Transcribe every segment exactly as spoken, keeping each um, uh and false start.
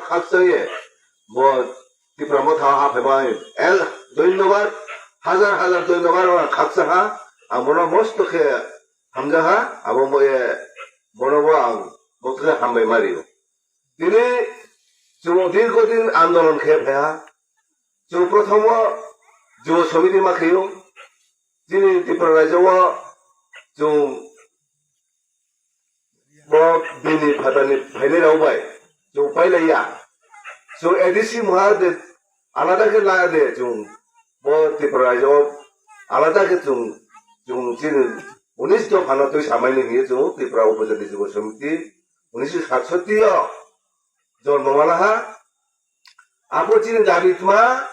khakchangye bo Tipra Motha ha phaibai el dhonnobar, hajar hajar dhonnobar, ora khakcha ha, ang bono mosto khe hamja ha, abo boye bono bo ang mosto khe hambai mario. Tini chwng dirgho din andolon khe phaiha, chwng prothomo Jubo Somiti ma khaio, chini Tripura rajyo o chwng bo bini phatani phainai rok bai chwng pailaiya. Chwng A D C mungha de alada khe la de chwng bo Tripura rajyo alada khe chwng, chwng chini unis dophano twi samai ni hiye chwng Tripura Upajati Jubo Somiti unisho satsoti o jormo mala ha. Abo chini dabi tma,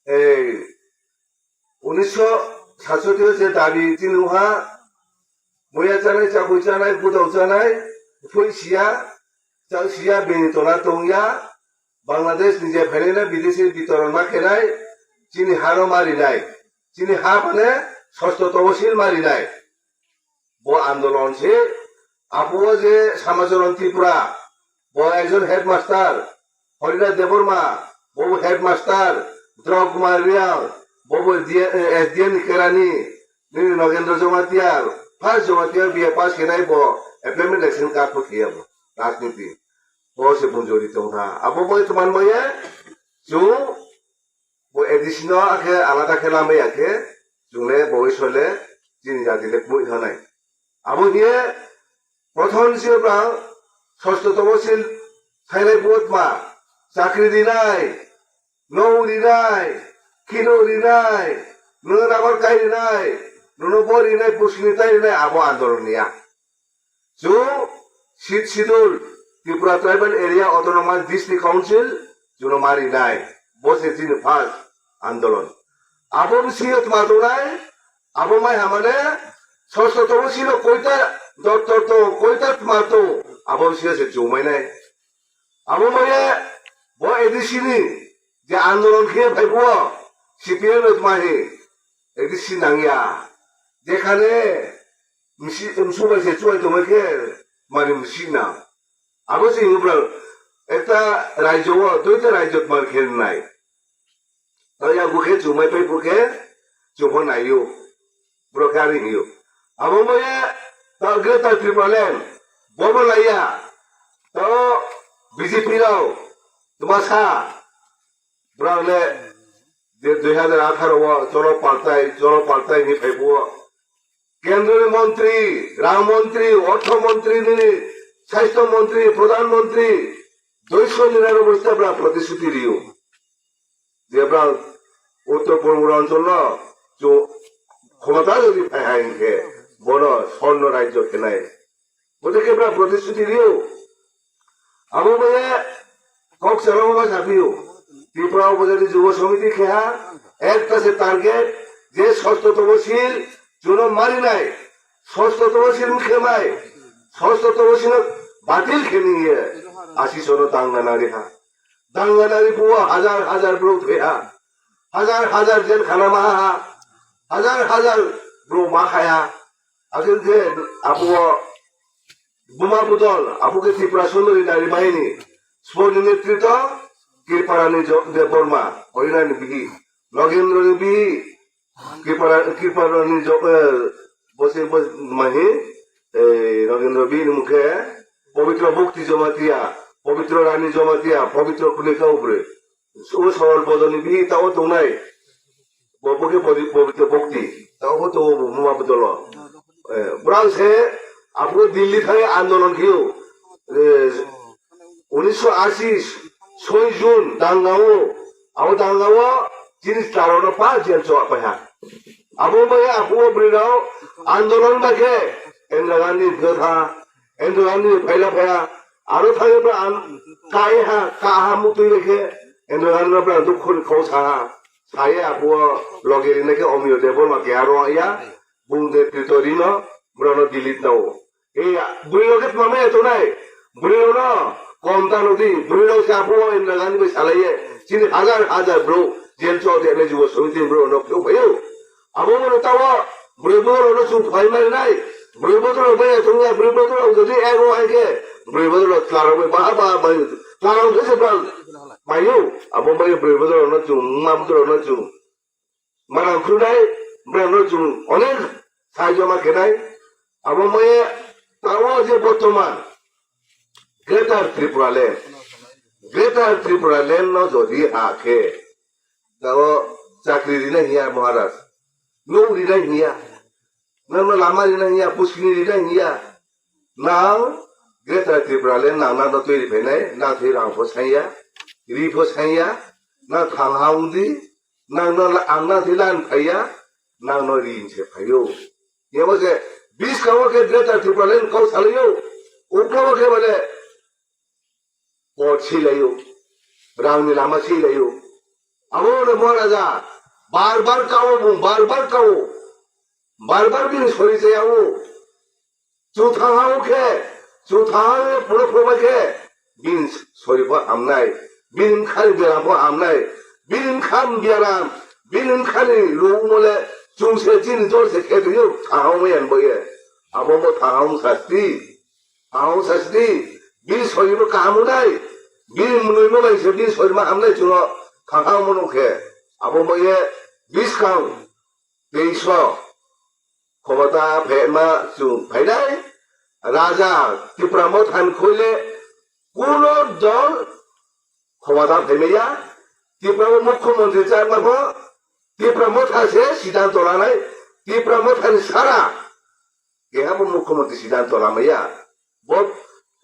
ei, unisho satsoti o je dabi tini wngha, muya chanai, chakui chanai, budok chanai, phoi siya, chang siya, bini tona tongya, Bangladesh ni je phainai na bidesi bitoron ma khenai, chini hano marinai, chini ha mane sosto tobosil marinai. Bo andolon se apo je Samacharan Tripura, bo ekjon headmaster, Harinath Debbarma, bo headmaster, Drok Kumar Reang, bo S D N ni kerani, nini Nagendra Jamatia, first Jamatia B A pass khenai bo, appointment election card bo khiya bo, rajniti. Bo se bunjori tongha. Abo bo tman maya, chwng bo A D C no akhe alada khe lamai ya khe, chwng le bo isole, chini jati le kmui hanai. Abo hiye, prothom se bwrang sosto tobosil thainai botma, chakri rinai, no rinai, kino rinai, no rabar kai rinai, nono bo rinai, pusni tai rinai, abo andolon niya. Chwng Sixth Schedule Tripura Tribal Area Autonomous District Council chwngno marinai. Bo se chini first andolon. Abo bisi tma tongnai, abo mai hamane sosto tobo sino koita dottor to, koita tma to, abo bisi se chumai nai. Abo mai bo A D C ni je andolon khe phai bo C P M no tma he A D C nangya. Jekhane misi, msu bai se chuai tongmai khe mani msi na. Abo se hinwi bwrang ekta rajyo o duita rajyo tma khe nai. Tei ya bukhe chumai pai bukhe chupho naio. Bro khe ari hinyo. Abo moye ta Greater Tipraland bobo laiya. To B J P rao tma sa. Bwrang le je dui hajar atharo o cholo paltai, cholo paltai ni phaibo. Kendroni montri, rang montri, ortho montri, nini sasthyo montri, pradhan montri, doiso niraro bosta bwrang protisuti riyo. Je bwrang Uttor Purbanchal no jo khomota jodi phai hai hinkhe bono sorno rajyo khenai. Bote khe bwrang protisuti riyo. Abo bai kok chalo ma sapiyo. Tripura Upajati Jubo Samiti kheha ekta se target je sosto tobosil juno marinai, sosto tobosil mukhe mai, sosto tobosil batil kheni ye asi sono tangna nari ha. Tangna nari puwa hajar hajar bro thoi ha, hajar hajar jel khana ma ha, hajar hajar bro ma khaya. Aswk je apuo Buma Budol, apuo khe Tripura Sundori Nari Bahini, Sponi Netrito, Kirparani Jo-, Debbarma, Horinani Bihi, Nogendroni Bihi, Kirpara-, Kirparani Jo-, eh, Bose, Bose, Mahi, eh, Nogendro Bihi ni mukhe, Pabitro Bhakti Jamatia, Pabitro Rani Jamatia, Pabitro Kunika Ubre, O Sorol Bodoni Bihi tao tongnai. Bo, bo khe Pabitro Bhakti. Tao bo tongo bo Buma Budolo. Eh, bwrang se aphuru Delhi thangwi andolon khiyo. Eh, unisho ashi soi June dangao. Abo dangao chini chwlarokno pa jel chwak paiha. Abo bai aphuru bwrwirok andolon bai khe Indira Gandhi thwkha. Indira Gandhi phaila phaiya, aro thangwi bwrang kaiha, kaha mutwi rikhe, Indira Gandhi no bwrang dukhu ni kok saha, saye aphuru loge rinai khe Omir Debbarma keha rwya, bung de Trito Rino, bwrano delete nao. E, bwrwi rok khe tma maya tongnai, bwrwi rok no kom ta nodi, bwrwi rok se aphuru Indira Gandhi bai salaiye, chini hajar hajar bro, jel chok de nai Jubo Samiti ni bro no phiyok phaio. Abo bono tao bwrwi bodol rok no chwng phai mani nai. Bwrwi bodol rok bai tongya, bwrwi bodol rok jodi ego hai khe, bwrwi bodol rok chwla rok bai baha baha bai Twlang khe se bang mayo, abo bai bwrwi bwdorokno chwng, ma bwdorokno chwng. Manang khwnai, bwrano chwng onek sahajyo ma khenai. Abo moye tao je bortoman Greater Tripura Land, Greater Tripura Land no jodi ha khe, tao chakri rina hiya Maharaj, nuk rina hiya, nang lama rina hiya, puskini rina hiya, nang Greater Tripura Land nang nang no twi phainai, nang thwi rang pho sanya, ri pho sanya, nang thang ha wng di, nang no la-, ang nang thwi lan phaiya, nang no ri se phaio. Yebo se biskango khe Greater Tripura Land kok salaio, uklogo khe bole por silaio, rang ni lama silaio. Abo no Maharaja bar bar kao bung, bar bar kao, bar bar bini sori jayao. Chwng thang ha o khe, chwng thang ha o phulo phulo bai khe, bini sori pho hamnai, bini mkhani biaram pho hamnai, bini mkham biaram, bini mkhani rung mole chwng se chini jor se khe twi o thang ha o mai yan boye. Abo bo thang ha o sasti, thang ha o sasti, bini sori bo kaham nai, bini mwnwi mo bai se bini sori ma hamnai chwng o thang ha o mano khe. Abo boye biskang teiso khomota phema chwng phainai, Raja Tipra Motha ni khoile kuno dol khomota phaimaya. Tipra o Mukhyamantri chakma pho Tipra Motha se siddhanto lanai, Tipra Motha ni sara keha bo Mukhyamantri siddhanto lamaya. Bo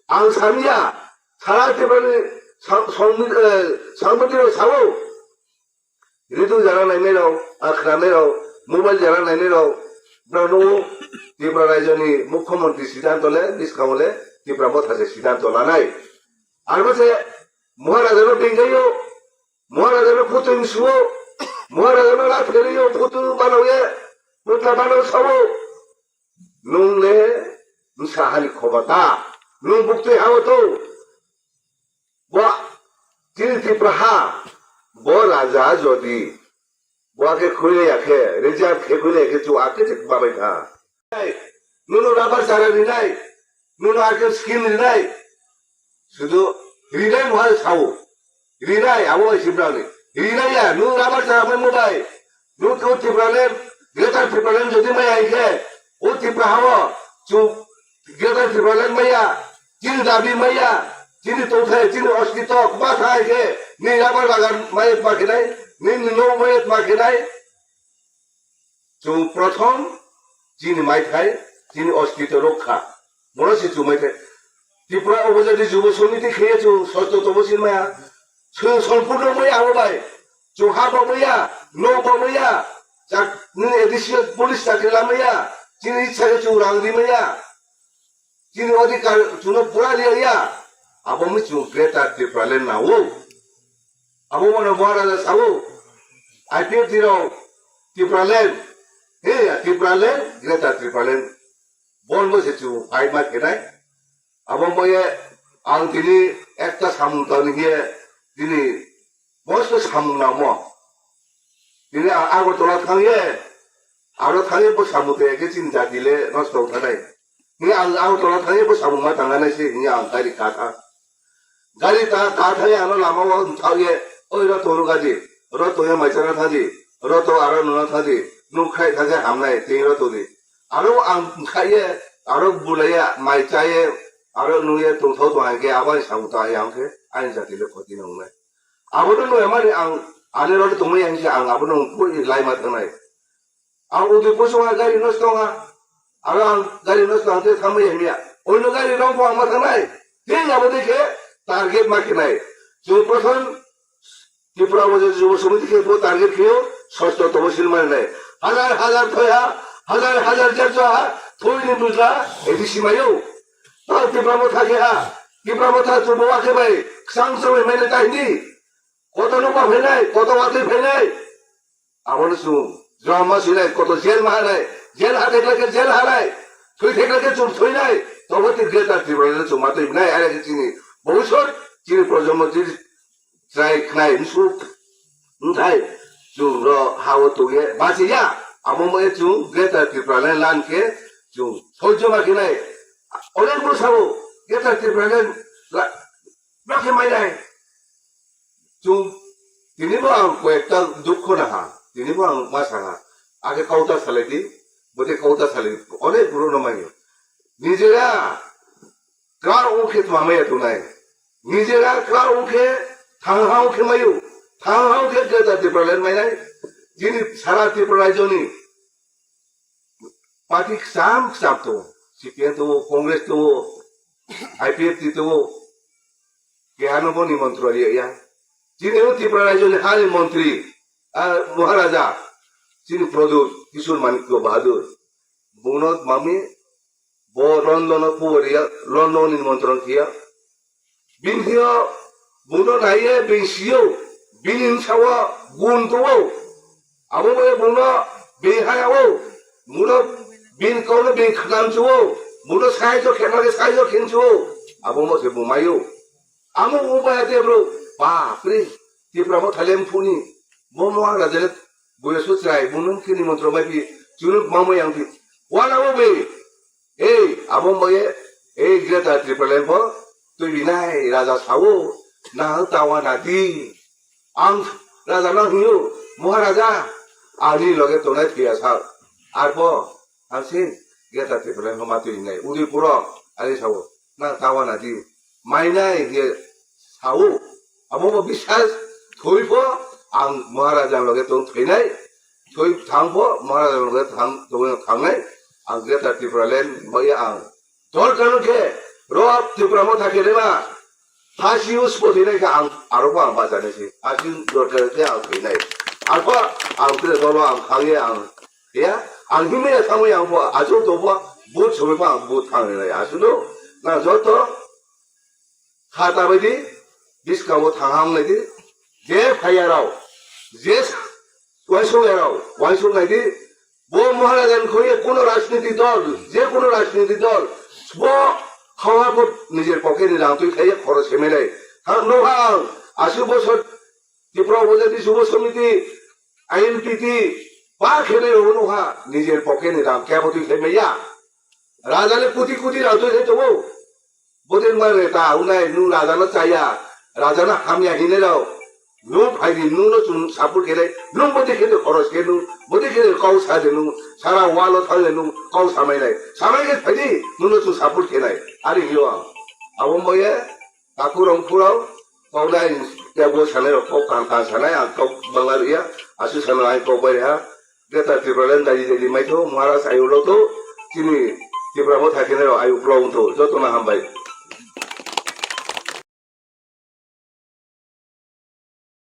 ang samiya, sara Tipra ni sang-, songmi-, eh, sangmantri rok sao, radio jara nainai rok, a khwnanai rok, mobile jara nainai rok, brano Tripura rajyo ni Mukhyamantri siddhanto le, bwskango le Tipra Motha se siddhanto lanai. Arbo se Maharaja no bengaiyo, Maharaja no photo hinsuo, Maharaja no la pheriyo, photo banaoye, mutla banao sao. Nung le bwsa hani khobota, nung buktwi ha o to. Bo chini Tripura ha, bo raja jodi bo akhe khwile ya khe, reserve khe khwile ya khe chu akhe thik babai kha. Nuno rubber chara rinai, nuno akhe skin rinai, sudu rinai mohai sao. Rinai, abo bai Tipraland. Rinai ya, nung rubber chara bai mo bai. Nung to Tipraland, Greater Tipraland jodi maya hai khe, o Tripura hao, chu Greater Tipraland maya, chini dabi maya, chini tongthai, chini ostitto, ma thai khe, ni rubber bagan maya ma khenai, ni ni no maya ma khenai. Chwng prothom chini maithai, chini ostitto rokha. Bono se chwng maithai. Tripura Upajati Jubo Samiti khe chwng sosto tobo sin maya. Chwng sompurno maya abo bai. Chwng ha bo maya, no bo maya. Chak-, nini additional police chakri la maya. Chini ichha khe chwng rang ri maya. Chini odhikar chwngno pura riya ya. Abo mi chwng Greater Tipraland nao. Abo mano Maharaja sao. I P F T rao Tipraland. He ya Tipraland, Greater Tipraland. Bon bo se chwng fight ma khenai. Abo moye ang tini ekta samung tangni hiye tini Bosto samung nangmo. Tini a-, Agartala thangye, aro thangye bo samung tei khe chini jati le nosto wng thanai. Tini ang Agartala thangye bo samung ma tang nai se hwnwi ang gari ka tha. Gari ta, ka thangye ano lama o thangye, "Oi ro tong ro gaji, ro tong ye mai chana thaji, ro tong aro nuna thaji, nuk khai thangye hamnai, tini ro tong di." Aro ang khai ye, aro bulai ye, mai cha ye, aro nung ye tong thok tong hai khe abo ani samung ta yang khe ani jati le khoti nang nai. Abono nung emani ang ani role tongmani ang se ang abono koi lai ma thangnai. Ang udi kusung ha gari nosto wngha. Aro ang gari nosto wngha tei thambai hamya. Oino gari rong bo ang ma thangnai. Tei abo dei khe target ma khenai. Chwng prothom Tripura Upajati Jubo Samiti khe bo target khe sosto tobo sil mani nai. Hazar hazar thoi ha, hazar hazar jar ha, thoi ni mujla A D C mayo. Tao Tipra Motha khe ha, Tipra Motha chwng bo wa khe bai, ksang chwng bai mai le ta hindi. Koto nokma phainai, koto watwi phainai. Abono chwng drama swinai, koto jail ma hanai, jail ha thekla khe jail hanai, thwi thekla khe chwng thwinai. Tobo twi Greater Tipraland chwng ma twi nai, are khe chini bhobishyot, chini projonmo, chini chwrai khnai, msuk, mthai, chwng ro ha-o tongye bachiya. Amo maya chwng Greater Tipraland lan khe chwng sojjo ma khe nai. Onek bwsao Greater Tipraland la-, Bakhe mainai. Chung, tini bo ang koyekta dukho naha, tini bo ang ma saha. Age kauta salai di, bote kauta salai di. Onek buru no maiyo. Nijera kar ukhe tma maya tunai. Nijera kar ukhe thangha ukhe mayu. Thangha ukhe Greater Tipraland mainai. Jini sara Tripura rajyoni party kcham kcham tongo. C P M tongo, Congress tongo, I P F T tongo. Kehano bo nimantron ya ya. Chini o Tripura rajyoni hani montri, ah, Maharaja, chini Pradyut Kishore Manikya Bahadur. Bono mami bo London o kuwariya, London nimantron kiya. Bini thwiyo bono naiye bini siyo, bini bwsao gun tuwo. Abo bai bono bini hayao, bono bini kauno bini khnam chuwo, bono saijo khenani saijo khen chuwo. Abo mo se bo mayo. Amo o bai te bro, bapre, Tipra mo thalem phuni, bo mo ang rajale, boya su chrai, bono kini montro mai pi, chunu mamo yang pi. Wana o be, Ei, abo moye, ei Greater Tipraland bo twi binai raja sao, nang tawa nadi. Ang raja no hino, Maharaja, ani loge tongnai thwiya sa. Arbo, ang se Greater Tipraland bo ma twi nai. Udaipuro, ani sao, nang tawa nadi. Mainai hiye sao. Abo bo bisas thwi pho ang Maharaja loge tong thwinai. Thwi thang pho Maharaja loge thang tong thangnai. Ang Greater Tipraland bai ang. Dorkar khe ro Tipra Motha khe rema. Hasi us po thwinai khe ang aro pho ang bachani si. Hasi dorkar khe ang thwinai. Arpha ang khe dolo ang khangye ang. Ya, ang himya thangwi ang pho ajo to pho but sobi pho ang but thangnai. Asuno na joto Khata bai di, bwskango thang ham nai di, je phaiya rao, je uaisuk ya rao, uaisuk nai di, bo Maharaja ni khoi kuno rajniti dol, je kuno rajniti dol, bo hawa bo nijer pocket ni rang twi khaiye khoro semai nai. Ha, no ha, ang, asu bosor Tripura Upajati Jubo Samiti, I N P T, ba khe nai rao no ha, nijer pocket ni rang kebo twi khe maya. Raja le kuti kuti rang twi khe tongo. Bodin ma neta unai nu raja no chaya, raja no hamya hinai rao. Nu phai di, nu no chwng support khe nai, nu bodi khe de khoros khe nu, bodi khe de kau sa de nu, sara walo thang de nu, kau samai nai. Samai khe phai di, nu no chwng support khe nai. Ari hiyo ang. Abo moye, taku rong phurao, kau nai, ya bo sanai rok, kau kang kang sanai, ang kau bangla ya, asu sanai, ang kau bai ha. Greater Tipraland daily daily maitho, Maharaj ayuk rok to, chini Tipra Motha khe nai rok ayuk rok to, joto no hambai.